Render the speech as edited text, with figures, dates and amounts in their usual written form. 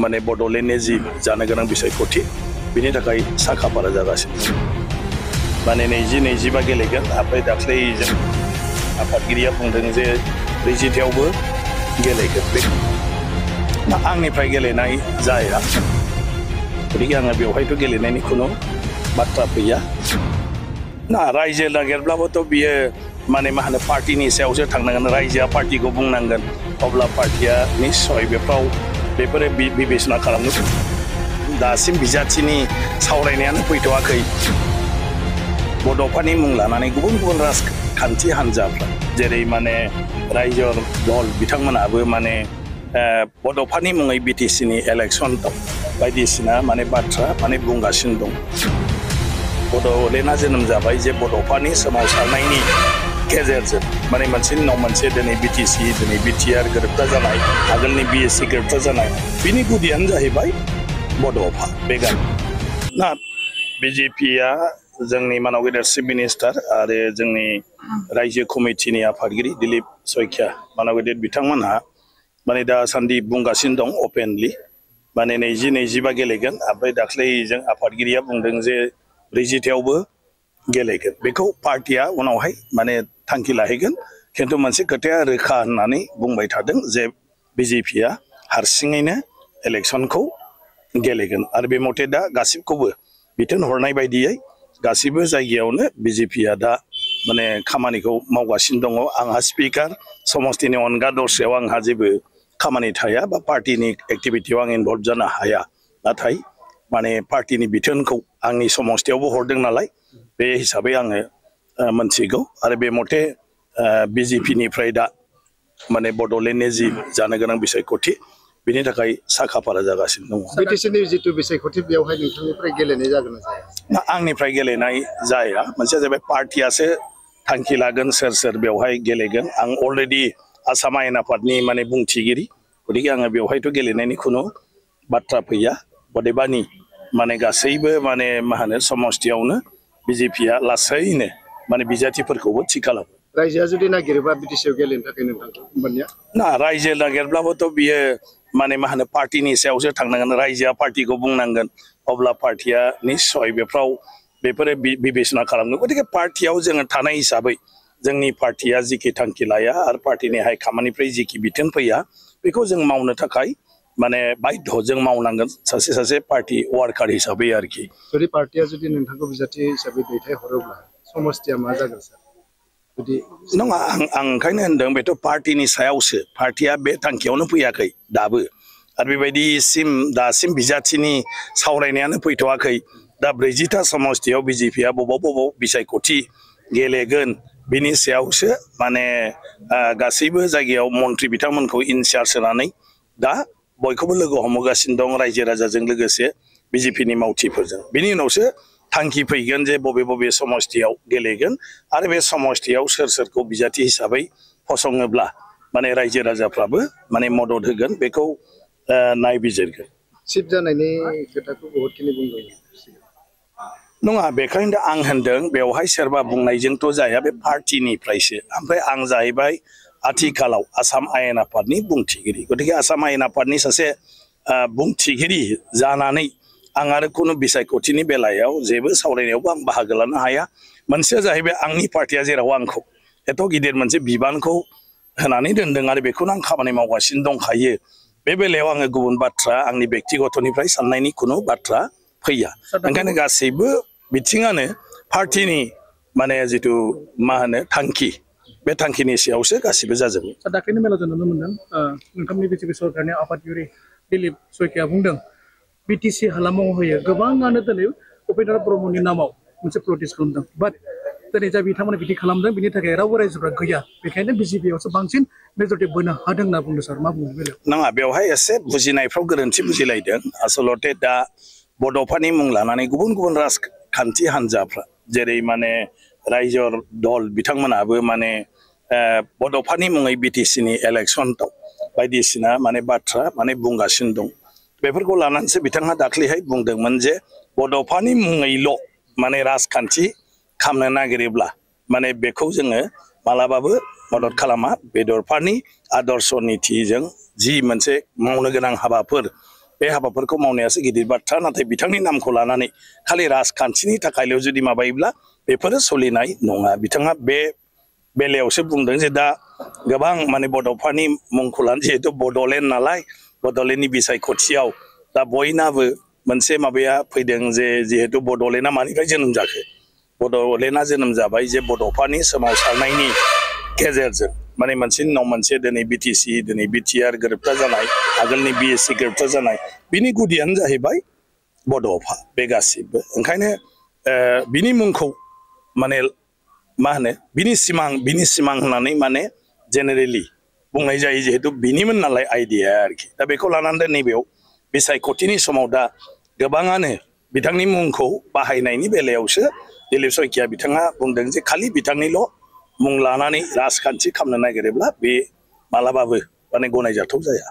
माने बड'लेण्डनि जि जानो गोनां बिसायख'थि बिनि थाखाय साखाफारा जागासिनो माने 20-25 गेलेगोन ओमफ्राय दाख्लै जों आफादगिरिया बुंदों जे 40थायावबो गेलेगोन बे आंनिफ्राय गेलेनाय जाया गतिके आङो बेवहायथ' गेलेनायनि खुनु बाथ्रा फैया ना रायजो नागिरब्लाबोथ' बियो माने मा होनो पार्टिनि सायावसो थांनांगोन रायजोआ पार्टिखौ बुंनांगोन अब्ला पार्टिया निश्चय बेफ्राव बेफोरो बिबेचना खालामनो दासिम बिजाथिनि सावरायनायानो फैथ'वाखै बड'फानि मुं लानानै गुबुन गुबुन राजखान्थि हान्जाफ्रा जेरै माने रायजो दल बिथांमोनाबो माने बड'फानि मुङै बिटिसिनि इलेक्सन बायदिसिना माने बाथ्रा माने बुंगासिनो दं बड'लेण्डआ जोनोम जाबाय जे बड'फानि सोमावसारनायनि गेजेरजों माने मोनसेनि उनाव मोनसे दिनै बिटिसि दिनै बिटिआर गोरोबथा जानाय आगोलनि बिएससि गोरोबथा जानाय बिनि गुदियानो जाहैबाय बड'फा बे ना बिजेपिया जोंनि मानाव गेदेर चिफ मिनिस्टार आरो जोंनि रायजो कमिटिनि आफादगिरि दिलीप सयखिया मानाव गेदेर बिथांमोनहा माने दासान्दि बुंगासिनो दं अपेनलि माने 20-25 गेलेगोन ओमफ्राय दाख्लै जों आफादगिरिया बुंदों जे 40थायावबो गेलेगोन बेखौ पार्टिया उनावहाय माने थांखि लाहैगोन खिन्थु मोनसे खोथाया रोखा होननानै बुंबाय थादों जे बिजेपिया हारसिङैनो इलेक्सनखौ गेलेगोन आरो बे मथे दा गासिबखौबो बिथोन हरनाय बायदियै गासिबो जायगायावनो बिजेपिया दा माने खामानिखौ मावगासिनो दङ आंहा स्पिकार समस्तिनि अनगा दस्रायाव आंहा जेबो खामानि थाया बा पार्टिनि एक्टिभिटियाव आं इनभल्भ जानो हाया नाथाय माने पार्टिनि बिथोनखौ आंनि समस्तियावबो हरदों नालाय बे हिसाबै आङो मोनथिगौ आरो बे मथे बिजेपिनिफ्राय दा माने बड'लेण्डनि जि जानो गोनां बिसायख'थि बिनि थाखाय साखाफारा जागासिनो दङ बिटिसिनि जितु बिसायख'थि बेयावहाय नोंथांनिफ्राय गेलेनाय जागोन ना जाया ना आंनिफ्राय गेलेनाय जाया मोनसेया जाबाय पार्टियासो थांखि लागोन सोर सोर बेवहाय गेलेगोन आं अलरेडि आसाम आयेन आफादनि माने बुंथिगिरि गतिके आङो बेवहायथ' गेलेनायनि खुनु बाथ्रा फैया अदेबानि माने गासैबो माने मा होनो समस्तियावनो बिजेपिया लासैनो माने बिजाथिफोरखौबो थि खालामो रायजोआ जुदि नागिरोबा बिटिसिआव गेलेनो थाखाय नोंथांखौ होमबानिया ना रायजो नागिरब्लाबोथ' बियो माने मा होनो पार्टिनि सायावसो थांनांगोन रायजोआ पार्टिखौ बुंनांगोन अब्ला पार्टिया निश्चय बेफ्राव बेफोरो बिबेचना खालामनो गतिके पार्टियाव जोङो थानाय हिसाबै जोंनि पार्टिया जिखि थांखि लाया आरो पार्टिनि हाइ खामानिफ्राय जिखि बिथोन फैया बेखौ जों मावनो थाखाय माने बाध्य जों मावनांगोन सासे पार्टी वार्कार हिसाबै आरोखि जुदि पार्टिया जुदि नोंथांखौ बिजाथि हिसाबै दैथायहरोब्ला समस्तिया मा जागोन सार जुदि नङा आं ओंखायनो होनदों बेथ' पार्टिनि सायावसो पार्टिया बे थांखियावनो फैयाखै दाबो आरो बेबायदिसिम दासिम बिजाथिनि सावरायनायानो फैथ'वाखै दा 40था समस्तियाव बिजेपिया बबाव बिसायख'थि गेलेगोन बिनि सायावसो माने गासैबो जायगायाव मन्त्रि बिथांमोनखौ इनचार्ज होनानै दा बयखौबो लोगो हमगासिनो दं रायजो राजाजों लोगोसे बिजेपिनि मावथिफोरजों बिनि उनावसो थांखि फैगोन जे बबे समस्तियाव गेलेगोन आरो बे समस्तियाव सोर सोरखौ बिजाथि हिसाबै फसङोब्ला माने रायजो राजाफ्राबो माने मदद होगोन बेखौ नायबिजिरगोन चिफ जानायनि खोथाखौ बहुतखिनि बुंदों नङा बेखायनो आं होनदों बेवहाय सोरबा बुंनायजोंथ' जाया बे पार्टिनिफ्रायसो ओमफ्राय आं जाहैबाय आथिखालाव आसाम आयेन आफादनि बुंथिगिरि गतिके आसाम आयेन आफादनि सासे बुंथिगिरि जानानै आं आरो खुनु बिसायख'थिनि बेलायाव जेबो सावरायनायावबो आं बाहागो लानो हाया मोनसेया जाहैबाय आंनि पार्टिया जेराव आंखौ एथ' गिदिर मोनसे बिबानखौ होनानै दोनदों आरो बेखौनो आं खामानि मावगासिनो दंखायो बे बेलायाव आङो गुबुन बाथ्रा आंनि बेक्तिगतनिफ्राय साननायनि खुनु बाथ्रा फैया ओंखायनो गासैबो बिथिङानो पार्टिनि माने जिथु मा होनो थांखि बे थांखिनि सायावसो गासिबो जाजोबो दाख्लैनि मेलाव जों नुनो मोनदों नोंथांनि बिजेपि सरकारनि आफादगिरि दिलीप सयखिया बुंदों बिटिसि हालामाव होयो गोबाङानो दिनै उपेन्द्र ब्रह्मनि नामाव मोनसे प्रटेस्ट खालामदों बाट दिनै जा बिथांमोना बिदि खालामदों बिनि थाखाय रावबो रायजोफ्रा गैया बेखायनो बिजेपियावसो बांसिन मेजरिटि बोनो हादों होनना बुंदों सार मा बुङो बेलायाव नङा बेवहाय एसे बुजिनायफ्राव गोरोन्थि बुजिलायदों आसलते दा बड'फानि मुं लानानै गुबुन गुबुन राजखान्थि हान्जाफ्रा जेरै माने रायजो दल बिथांमोनाबो माने बड'फानि मुङै बिटिसिनि इलेक्सनआव बायदिसिना माने बाथ्रा माने बुंगासिनो दं बेफोरखौ लानानैसो बिथाङा दाख्लैहाय बुंदोंमोन जे बड'फानि मुङैल' माने राजखान्थि खालामनो नागिरोब्ला माने बेखौ जोङो मालाबाबो मदद खालामा बेदरफानि आदर्श नीतिजों जि मोनसे मावनो गोनां हाबाफोर बे हाबाफोरखौ मावनायासो गिदिर बाथ्रा नाथाय बिथांनि नामखौ लानानै खालि राजखान्थिनि थाखायल' जुदि माबायोब्ला बेफोरो सोलिनाय नङा बिथाङा बे बेलायावसो बुंदों जे दा गोबां माने बड'फानि मुंखौ लानानै जिहेतु बड'लेण्ड नालाय बड'लेण्डनि बिसायख'थियाव दा बयनाबो मोनसे माबाया फैदों जे जिहेतु बड'लेण्डआ मानिफ्राय जोनोम जाखो बड'लेण्डआ जोनोम जाबाय जे बड'फानि सोमावसारनायनि गेजेरजों माने मोनसेनि उनाव मोनसे दिनै बिटिसि दिनै बिटिआर गोरोबथा जानाय आगोलनि बिएससि गोरोबथा जानाय बिनि गुदियानो जाहैबाय बड'फा बे गासिबो ओंखायनो बिनि मुंखौ माने मा होनो बिनि सिमां होननानै माने जेनेरेलि बुंनाय जायो जिहेतु बिनिमोन नालाय आइडिया आरोखि दा बेखौ लानानै नैबेयाव बिसायख'थिनि समाव दा गोबाङानो बिथांनि मुंखौ बाहायनायनि बेलायावसो दिलीप शइकिया बिथाङा बुंदों जे खालि बिथांनिल' मुं लानानै राजखान्थि खालामनो नागिरोब्ला बे मालाबाबो माने गनायजाथाव जाया